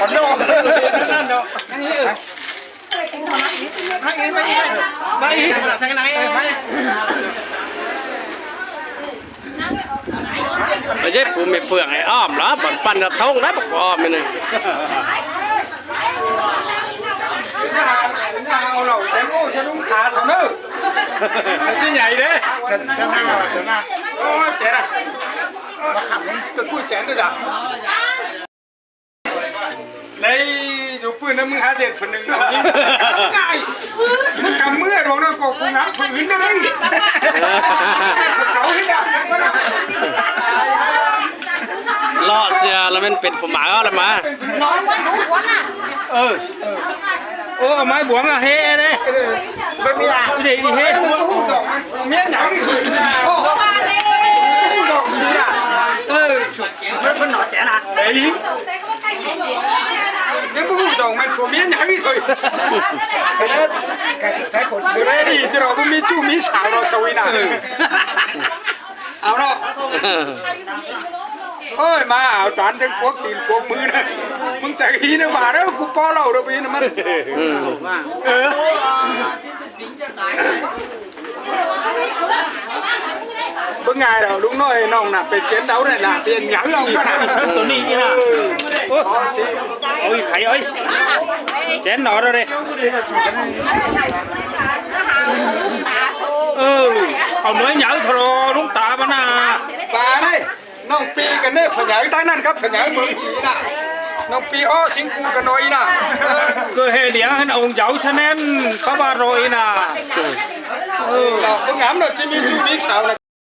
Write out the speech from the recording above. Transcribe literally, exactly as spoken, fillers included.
khỏi đâu. Mà chết của mẹ Phượng này om lắm, bọn Păn là thông đấy, bác om này. Nhà, nhà ông lẩu chén ô, chén đúng thả sao nữa. Sao chứ nhảy đấy. Chén, chén nào, chén nào. Ô, chén à. Mà khẳng định tôi cúi chén nữa dạ. Đấy, dù pươn nó mới há dệt phần đừng đồng ý. Ngại. Nó cầm mưa rồi nó có cũng ngắm phần hứng nó đấy. Phần cáu hết à. Lo sia, là mình pên phủ mái đó là mà. Nói quá đủ quá à. Ừ. Ô, mai buông à, hê đấy. Bên mi à. Đi đi hê. Miễn nhắm đi. Ô. Không dòng gì à. Ừ. Nó phân nói chén à? Đấy. Nếu bố hủ dòng mày phổ biến nhảy thôi. Cái đấy, cái sự thái khổ sự đấy đi, chứ đâu có mi chu mi xảo đâu, sao ý nào. Ao đó. Ôi, mà ao tán chân quốc, tin quốc mứ này. Mưng chạy ý nữa mà đó, cũng po lầu đâu, ý nữa mất. Ừ. Ừ. Bơ ngài đâu, lúc nói nòng nạp về chiến đấu này là tiền nhớ ông có nạp. Tôi đi như nào? Ôi, ôi, kháy ơi. Chén nó rồi đây. Ừ, ông nói nhớ thôi, lúc ta mà nè. Bà đây. Nòng pi cái này phải nhớ tai nạn cắp phải nhớ mừng ý nà. Nòng pi ó sinh cu cái nói ý nà. Cơ hệ đĩa hẳn ông giáo sa nên có ba rồi ý nà. Ừ, có ngắm nó chỉ mi chu đi sao là